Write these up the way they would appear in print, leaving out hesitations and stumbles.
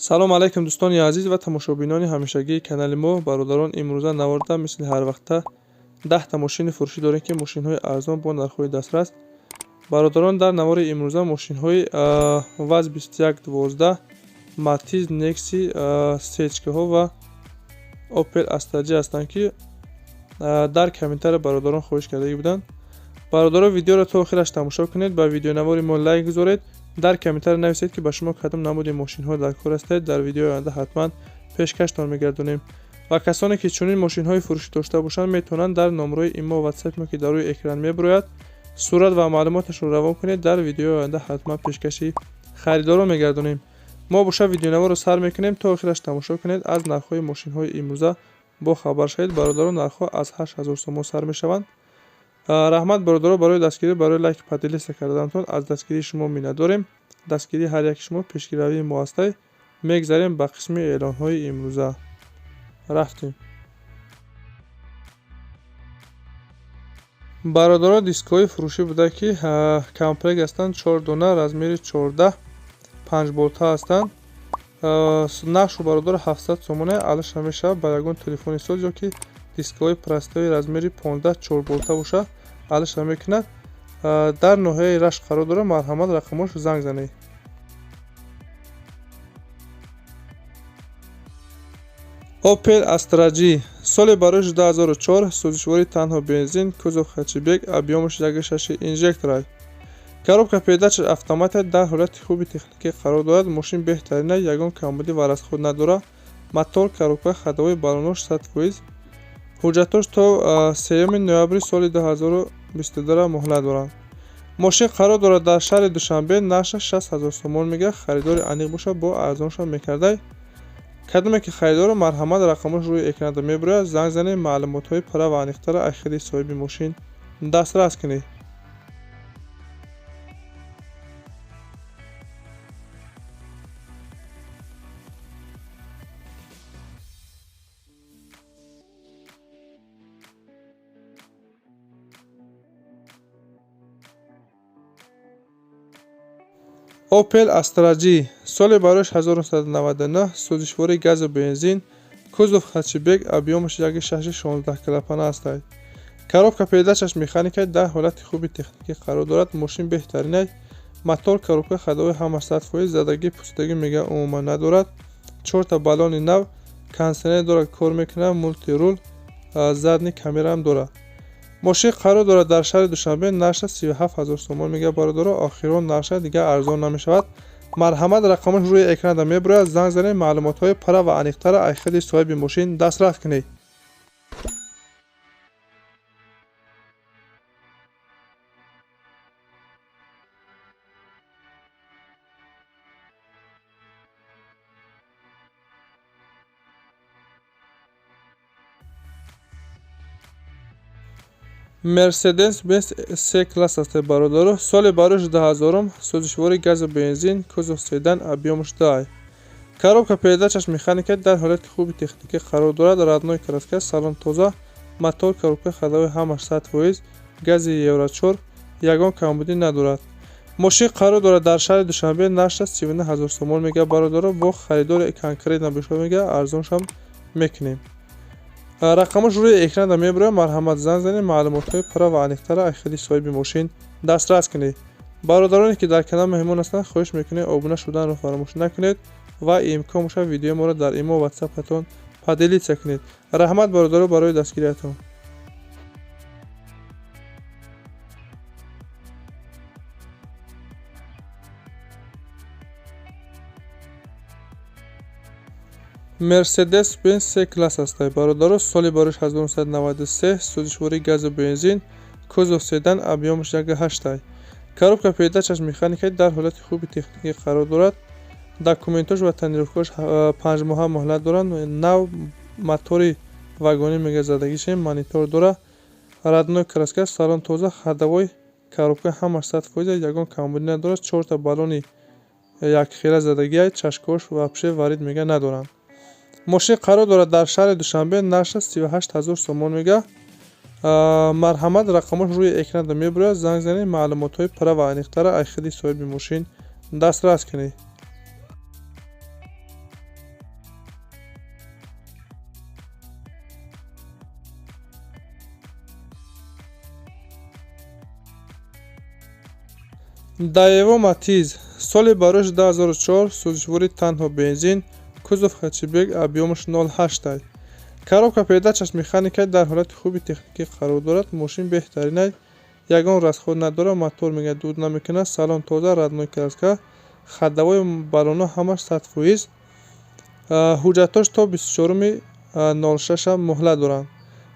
Салом алайкум, дӯстони азиз ва тамошобинони ҳамешагии канали мо. Бародарон, имрӯза наворда мисли ҳар вақта 10та мошини фурӯшӣ дорем, ки мошинҳои арзон бо нархҳои дастрас. Бародарон, дар навори имрӯза мошинҳои ВАЗ 2112, Матиз, Некси, сечкаҳо ва Opel Astra G ҳастанд, ки дар комментария бародарон хоҳиш кардагӣ буданд. Бародарон, видеоро то охираш тамошо кунед, ба видеонавори мо лайк гузоред, дар комментария нависед, ки ба шумо кадом намуди мошинҳо дар кор ҳастед. Дар видеои оянда ҳатман пешкаштон мегардонем. Ва касоне ки чунин мошинҳои фурӯшӣ дошта бошанд, метавонанд дар номрои имо, ватсап мо, ки дар рӯи экран мебарояд, сурат ва маълумоташро равон кунед. Дар видеои оянда ҳатман пешкаши харидорон мегардонем. Мо боша видеонаворро сар мекунем, то охираш тамошо кунед, аз нархҳои мошинҳои имрӯза бо хабар шавед. Бародарон, нархҳо аз 8000 сомон сар мешаванд. Раҳмат, бародаро, барои дастгирӣ, барои лайк, поделиться карданатон. Аз дастгирии шумо миннатдорем. Дастгирии ҳар яки шумо пешгиравии мо ҳастай. Мегзарем ба қисми эълонҳои имрӯза, рафтем. Бародарон, дискҳои фурӯшӣ буда, ки комплект ҳастанд, чор дона, размери 14, панҷ болта ҳастанд. Нархшу, бародар, 700 сомона, алаша мешавад ба ягон телефони соз ё ки дискҳои простой размери 15, чор болта боша, алаша мекунад. Дар ноҳияи Рашт қарор дорад. Марҳамат, рақамош занг занед. Opel Astra G, соли барои 2004, сӯзишворӣ танҳо бензин, кузов хэтчбек, объёмаш 1,6, инжектор, коробка передач автомата, дар ҳолати хуби техникӣ қарор дорад. Мошин беҳтарина, ягон камбудӣ ва расход надорад. Мотор, коробка, ходовой, баллонош 100%. Ҳуҷҷатош то 3 ноябри соли 2022 муҳлат доранд. Мошин қарор дорад дар шаҳри Душанбе, нархаш 60 000 сомон мегӯяд. Харидори аниқ бошад, бо арзоншам мекардай. Кадоме ки харидоро, марҳамат, рақамош рӯи экранда мебарояд, занг занед, маълумотҳои пурра ва аниқтарро аз худи соҳиби мошин дастрас кунед. Opel Astra G, соли барош 1999, сӯзишвории газу бензин, кузов хэтчбек, объёмаш 1,6, 16 клапана ҳастад. Коробка передачаш механика, дар ҳолати хуби техникӣ қарор дорад. Мошин беҳтаринай. Мотор, коробка, ходовой ҳама 100%, задагӣ, пусидагӣ мега умуман надорад. Чорта баллони нав, кондитсионер дорад, кор мекунад, мультируль, задний камераам дорад. Мошин қарор дорад дар шаҳри Душанбе, нархаш 37 000 сомон мегӯяд. Бародаро, охирон нархша, дигар арзон намешавад. Марҳамат, рақамош рӯи экранда мебарояд, занг занед, маълумотҳои пурра ва аниқтарро аз худи соҳиби мошин дастрас кунед. Мерседес Бенз С класс аст, бародаро, соли барош 2000-ум, сӯзишвори газу бензин, кузов седан, объёмаш 2, коробка передачаш механика, дар ҳолати хуби техникӣ қарор дорад. Родной краска, салон тоза, мотор, коробка, ходовой ҳамаш 100%, гази евро 4, ягон камбудӣ надорад. Мошин қарор дорад дар шаҳри Душанбе, нархаш 39 000 сомон мегӯяд. Бародаро, бо харидори конкретно бошад, мегӯяд, арзоншам мекунем. Рақамош рӯи экранда мебарояд, марҳамат, занг занед, маълумотҳои пурра ва аниқтарро аз худи соҳиби мошин дастрас кунед. Бародароне ки дар канал меҳмон ҳастанд, хоҳиш мекунем, обуна шуданро фаромӯш накунед ва имкон бошад, видеои моро дар имо, ватсапатон поделиться кунед. Раҳмат, бародаро, барои дастгириятон. Мерседес Бенз С класс ҳастай, бародаро, соли барош 1993, сӯзишвории газу бензин, кузов седан, объёмаш 1,8, коробка передачаш механика, дар ҳолати хуби техникӣ қарор дорад. Документош ва тонировкаош 5 моҳа муҳлат доранд. Нав мотори вагонӣ мега задагишем, монитор дорад, родной краска, салон тоза, ходовой, коробка ҳамаш 100%, ягон камбудӣ надорад. Чорта баллони якхела задагиай, чашкош вообще варид мега надоранд. Мошин қарор дорад дар шаҳри Душанбе, нархаш 38 000 сомон мега. Марҳамат, рақамош рӯи экранда мебарояд, занг занед, маълумотҳои пурра ва аниқтарро аз худи соҳиби мошин дастрас кунед. Daewoo Matiz, соли барош 2004, сӯзишворӣ танҳо бензин, кузов хэтчбек, объём аш 0,8. Коробка передач аш механика, дар ҳолати хуби техникӣ қарор дорад. Мошин беҳтаринай, ягон расход надорад, мотор мега дуд намекунад, салон тоза, родной краска, ходовой, баллоно ҳамаш 100%. Ҳуҷҷатҳош то 24-уми 06 муҳлат доранд.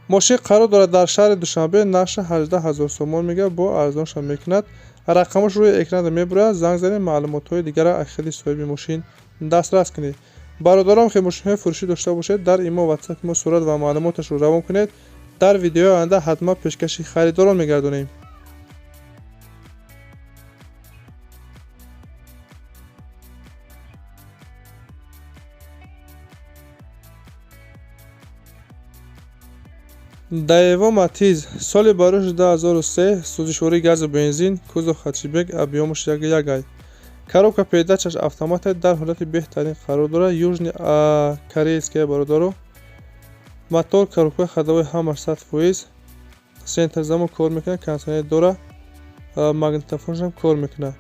Мошин қарор дорад дар шаҳри Душанбе, нархша 18 ҳазор сомон мега, бо арзонша мекунад. Рақамаш рӯи экран мебурад, занг занед, маълумотҳои дигарро аз худи соҳиби мошин дастрас кунед. Бародарон, ки мошинҳои фурӯшӣ дошта бошед, дар имо, ватсапи мо сурат ва маълумоташро равон кунед. Дар видеои оянда ҳатман пешкаши харидорон мегардонем. Daewoo Matiz, соли барош 2003, сӯзишвории газу бензин, кузов хэтчбек, объём аш 1,1. Коробка передач аш автомат, дар ҳолати беҳтарин қарор дорад. Южный корейская, бародаро. Мотор, коробка, ходовой ҳамаш 100%. Центр замок кор мекунад, кондиционер дорад, магнитофоншам кор мекунад.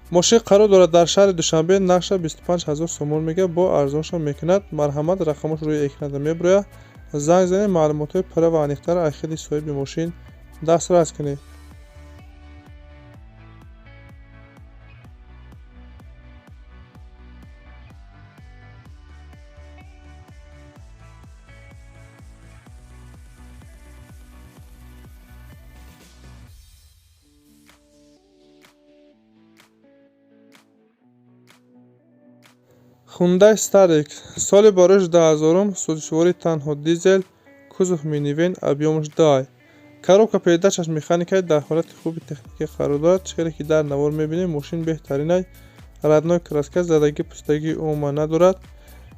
Мошин қарор дорад дар шаҳри Душанбе, нархша 25 ҳазор сомон мега, бо арзонша мекунад. Марҳамат, рақамаш рӯи экран мебурояд, занг занед, маълумотҳои пурра ва аниқтар аз худи соҳиби мошин дастрас кунед. Hyundai Starex, соли барош 2000, сӯзишвории танҳо дизел, кузов минивэн, объём аш 2. Коробка передач аш механика, дар ҳолати хуби техникӣ қарор дорад. Чиқаре ки дар навор мебинем, мошин беҳтаринай, родной краска, задагӣ пустагӣ умуман надорад.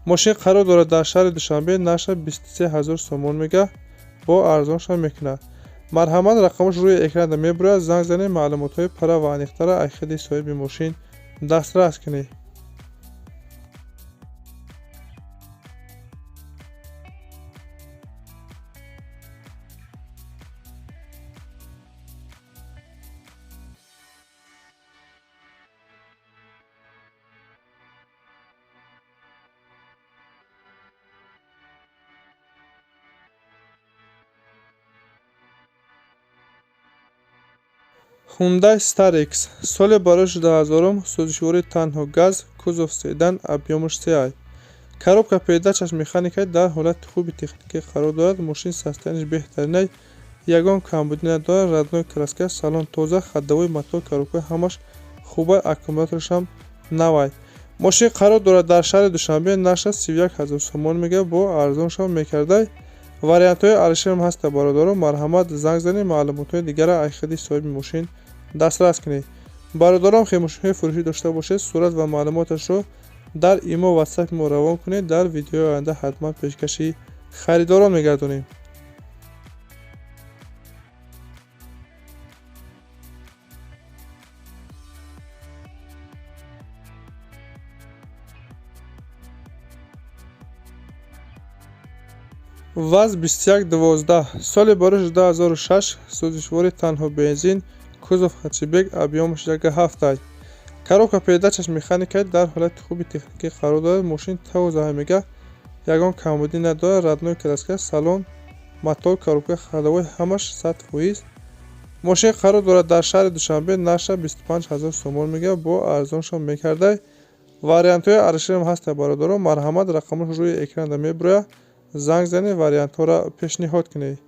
Мошин қарор дорад дар шаҳри Душанбе, нархша 23 ҳазор сомон мега, бо арзонша мекунад. Марҳамат, рақамаш рӯи экран мебурояд, занг занед, маълумотҳои пурра ва аниқтарро аз худи соҳиби мошин дастрас кунед. Hyundai Starex, соли барош 2000, сӯзишвории танҳо газ, кузов седан, объём аш 3. Коробка передач аш механика, дар ҳолати хуби техникӣ қарор дорад. Мошин состояние ш беҳтаринай, ягон камбудӣ надорад, родной краска, салон тоза, ходовой, мотор, коробка ҳамаш хубай, аккумуляторашам навай. Мошин қарор дорад дар шаҳри Душанбе, нархша 31 ҳазор сомон мега, бо арзоншам мекардай. Вариантҳои алишерам ҳаста, бародарон. Марҳамат, занг занед, маълумотҳои дигарро аз худи соҳиби мошин дастрас кунед. Бародарон, ки мошинҳои фурӯшӣ дошта бошед, сурат ва маълумоташро дар имо, ватсапи мо равон кунед. Дар видеои оянда ҳатман пешкаши харидорон мегардонем. ВАЗ 2112, соли барош 2006, сӯзишвории танҳо бензин, кузов хэтчбек, объём аш 1,7. Коробка передач аш механика, дар ҳолати хуби техникӣ қарор дорад. Мошин тоза мега, ягон камбудӣ надорад, родной краска, салон, мотор, коробка, ходовой ҳамаш 100%. Мошин қарор дорад дар шаҳри Душанбе, нархша 25 ҳазор сомон мега, бо арзонша мекардай. Вариантҳои алишерам ҳаста, бародарон. Марҳамат, рақамаш рӯи экран мебурояд, занг занед, вариантҳоро пешниҳод кунед.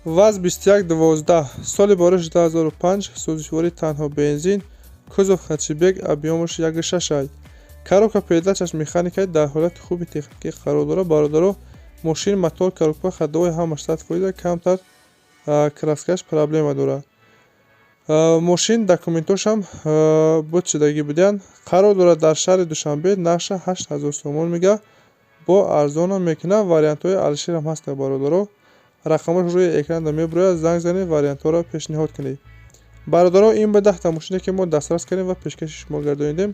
ВАЗ 2112, соли барош 2005, сӯзишвории танҳо бензин, кузов хэтчбек, объём аш 1,6. Коробка передач аш механика, дар ҳолати хуби техникӣ қарор дорад. Бародаро, мошин, мотор, коробка, ходовой ҳамаш 100%, камтар краска ш проблема дорад. Мошин документошам буд шудагӣ буданд. Қарор дорад дар шаҳри Душанбе, нархша 8 ҳазор сомон мега, Бо арзонам мекунад, вариантҳои Алишерам ҳастанд, бародаро. Рақамош рӯи экранда мебурояд, занг занед, вариантҳоро пешниҳод кунед. Бародаро, ин ба 10та мошине, ки мо дастрас кардем ва пешкаши шумо гардонидем.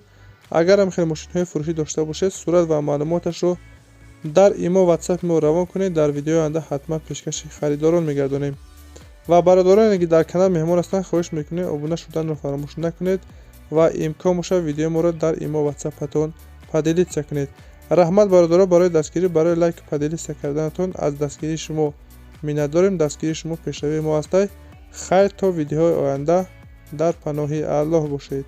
Агар ҳам хеле мошинҳои фурӯшӣ дошта бошед, сурат ва маълумоташро дар имо, ватсапи мо равон кунед, дар видеои оянда ҳатман пешкаши харидорон мегардонем. Ва бародароне, ки дар канал меҳмон ҳастанд, хоҳиш мекунем, обуна шуданро фаромӯш накунед ва имкон бошад, видеои моро дар имо, ватсапатон поделиться кунед. Раҳмат, бародаро, барои дастгирӣ, барои лайк, поделиться карданатон. Аз дастгирии шумо миннатдорем. Дастгирии шумо пешравии мо ҳастай. Хайр, то видеоҳои оянда дар паноҳи Аллоҳ бошед.